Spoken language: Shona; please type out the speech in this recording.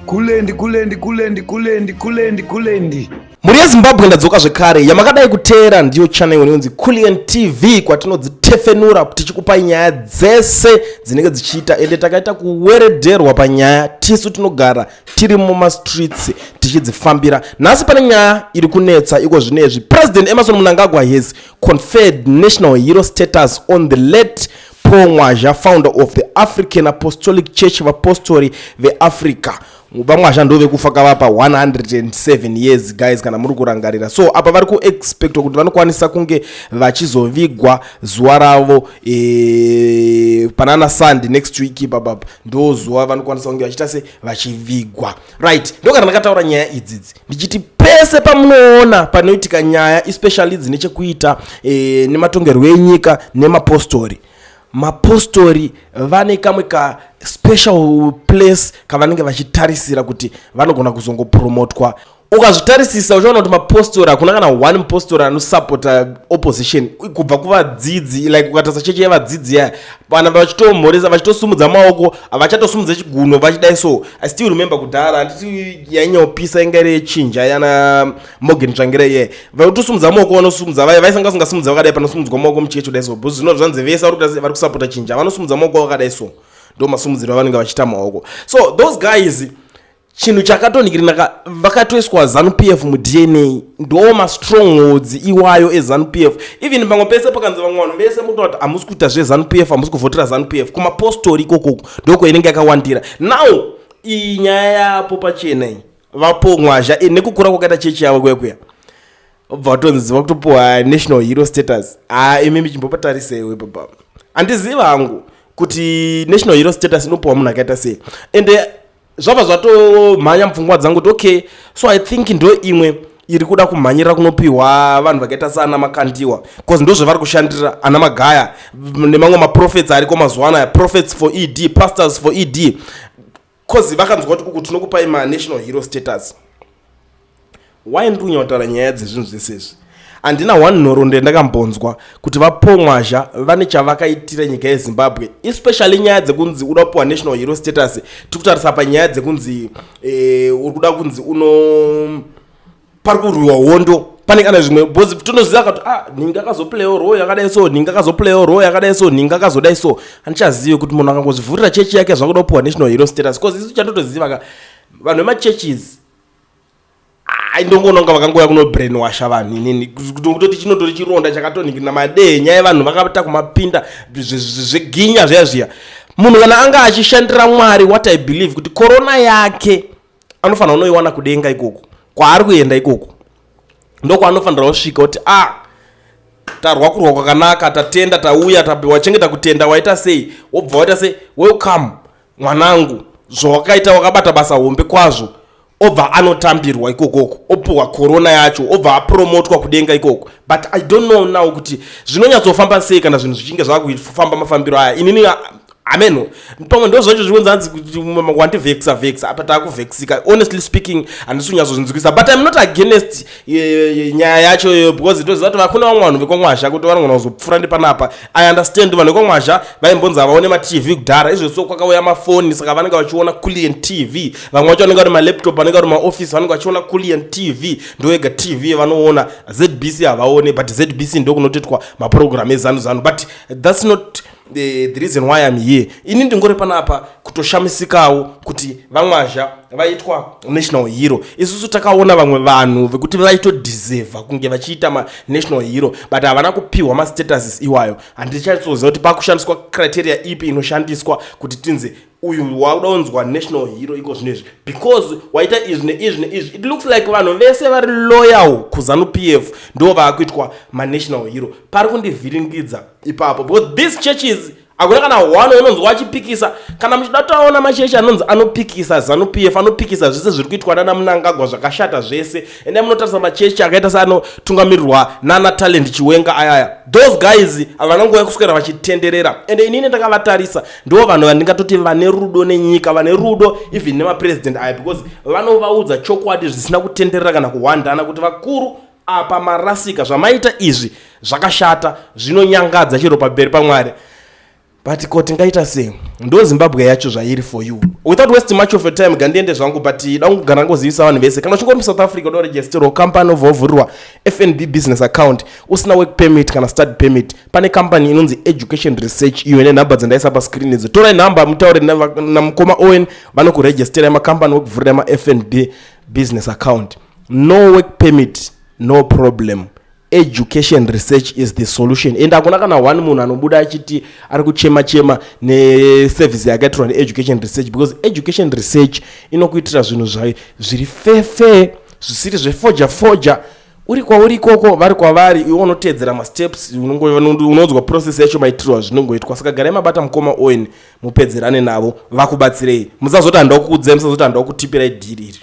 Kulendi, kulendi, kulendi, kulendi, kulendi, kulendi. Mhuri yeZimbabwe, ndadzoka zvekare. Yamakadai kuteera ndiyo channel inonzi Culian TV, kwatinodzitefenura tichikupai nyaya dzese dzinenge dzichiita. Ende takaita kuweredherwa panyaya, tisu tinogara tiri mumastreets tichidzifambira. Nhasi pane nyaya iri kunetsa iko zvinezvi. President Emmerson Mnangagwa has conferred national hero status on the late Paul Mwazha, founder of the African Apostolic Church, vapostori veAfrica. VaMwazha ndo vekufa kavapa 107 years, guys, kana muri kurangarira. So apa vari kuexpectwa kuti vanokwanisa kunge vachizovigwa zuva ravo panana Sunday next week ipapapa, ndo zuva vanokwanisa kunge vachiita se vachivigwa, right? Ndokana ndakataura nyaya idzidzi ndichiti pese pamunoona panoitika nyaya, especially dzine chekuita nematongerwo enyika nemapostori, mapostori vane kamwe ka special place kavanenge vachitarisira kuti vanogona kuzongopromotwa. Ukazvitarisisa uchaona kuti mapostori, hakuna kana one mupostori anosapota opposition kubva kuvadzidzi. Like ukatarisa chechi yevadzidzi yaya, vana vachitomhoresa, vachitosumudza maoko, havachatosumudza chiguno, vachidai. So I still remember kudhara, handiti yainyanyopisa inga iri yechinja yana Morgan Tsvangirai iye, vaitosumudza maoko, vanosumudza vaya vaisanga vasingasumudza vakadai panosumudzwa maoko muchechi kudai. So because zvino zvanzi vese vari kusapota chinja vanosumudza maoko vakadai, so ndo masumudziro avanenge vachiita maoko. So those guys, chinhu chakatonikirina, vakatoiswa ZANU PF muDNA, ndo mastrongholds iwayo eZANU PF. Even pamwe pese pakanzi vamwe vanhu vese mukuta kuti hamusi kuita zveZANU PF, hamusi kuvhotera ZANU PF, kumapostori ikokoko ndokuinenge yakawandira. Now iyi nyaya yapo pachena iyi, vaPaul Mwazha, nekukura kwakaita chechi yavo kwekuya, obva vatonzi vakutopuwa national hero status. Ha, imimi chimbopatariseiwe baba, handiziva hangu kuti national hero status inopuwa munhu akaita sei. Ende zvabva zvatomhanya mupfungwa dzangu kuti okay, so I think ndo imwe iri kuda kumhanyira kunopiwa vanhu vakaita saana Makandiwa, because ndo zvavari kushandira, ana Magaya nemamwe maprophets ariko mazuva anaya, prophets for ED, pastors for ED, cause vakanzwa kuti uku tinokupai manational hero status. Why ndiri kunyanya nyaya dzezvinhu zvese izvi? Handina one nhoroondo yandakambonzwa kuti vaPaul Mwazha vane chavakaitira nyika yeZimbabwe, especially nyaya dzekunzi uda kupiwa national hero status. Tiri kutarisa panyaya dzekunzi uri kuda kunzi uno pari kurwiwa hondo, pane kana zvimwe, because tinoziva kuti ah, nhingi akazoplayawo role yakadai so, nhingi akazoplayawo role yakadai so, nhingi akazodai so. Handichazivi kuti munhu akangozvivhurira chechi yake zvakuda kupiwa national hero status, because isu chandotoziva ka, vanhu vemachurches ai, ndongoona kunga vakangouya kunobrainwasha vanhu. Inini kutoti chinotori chironda chakatonikirina madenya evanhu vakata kumapinda zveginya zviya zviya. Munhu kana anga achishandira Mwari, what I believe kuti korona yake anofanira kunoiwana kudenga ikoko kwaari kuenda ikoko, ndokwaanofanira kusvika kuti a ah, tarwa kurwa kwakanaka, tatenda, tauya, wachengeta kutenda, waita sei, wobva waita sei, welcome mwanangu, zvawakaita wakabata basa hombe kwazvo. Obva anotambirwa ikokoko, opiwa korona yacho, obva apromotwa kudenga ikoko. But I don't know now kuti zvinonyatsofamba sei kana zvinhu zvichinge zvakufamba mafambiro aya. Inini ameno, pamwe ndo zvacho zvikunzi hanzi wandivhekisa vhekisa, apa taakuvhekisika. Honestly speaking, handisi kunyatsozvinzwisa, but I'm not against nyaya yacho iyoyo, because ndoziva kuti vakuna vamwe vanhu vekwaMwazha kuti vanogona kuzopfuura ndipanapa. I understand vanhu vekwaMwazha vaimbonzi havaone maTV kudhara, izvo kwakauya mafoni, saka vanenge vachiona Culian TV. Vamwe vacho vanenge vari malaptop, vanenge vari maoffice, vanenge vachiona Culian TV, ndoega TV vanoona. ZBC havaone, but ZBC ndo kunotoitwa maprogram eZANU ZANU. But that's not the reason why I'm here. Ini ndingori panapa kutoshamisikawo kuti vaMwazha vaitwa national hero. Isusu takaona vamwe vanhu vekuti vaitodeserva kunge vachiita manational hero, but havana kupiwa mastatuses iwayo. Handichatsoziva kuti pakushandiswa criteria ipi inoshandiswa kuti tinzi uyu wakuda kunzwa national hero iko zvinezvi because waita izvi neizvi neizvi. It looks like vanhu vese vari loyal kuZANU PF ndo vaakuitwa manational hero. Pari kundivhiringidza ipapo, because these churches hakuna kana one unonzwa achipikisa. Kana muchida taona machechi anonzi anopikisa ZANU PF, anopikisa zvese zviri kuitwa nana Mnangagwa zvakashata zvese, endai munotarisa machechi akaita seanotungamirirwa nana Talent Chiwenga ayaya. Those guys havana nguva yekuswera vachitenderera. Ende inini ndakavatarisa, ndo vanhu vandingatoti vane rudo nenyika, vane rudo even nemapresident aya, because vanovaudza chokwadi zvisina kutenderera kana kuhwandana kuti vakuru, apa marasika, zvamaita izvi zvakashata, zvinonyangadza chero pamberi paMwari. But ko tingaita sei? Ndo Zimbabwe yacho zvairi for you. Without wasting much of your time, gandiende zvangu, but da kugara ngozivisa vanhu vese, kana uchingori muSouth Africa, uda kuregisterwa company, obva wavhurirwa FNB business account usina work permit kana study permit, pane company inonzi Education Research. Iyo ine nhamba dzandaisa pascreen idzo. Torai nhamba, mutaure namukoma Owen, vanokuregisterai makambani wekuvhurira maFNB business account. No work permit, no problem. Education Research is the solution, and hakuna kana one munhu anobuda achiti ari kuchema chema neservice yakaitirwa neEducation Research, because Education Research inokuitira zvinhu zvayo zviri fefe, zvisiri zvefoja foja. Uri kwauri ikoko, vari kwavari, iwe unoteedzera masteps, unonzwa process yacho maitirwa zvinongoitwa. Saka garai mabata mukoma Owen, mupedzerane navo, vakubatsirei. Musazoti handida kukuudzai, musazoti handida kutipirai dhiri iri.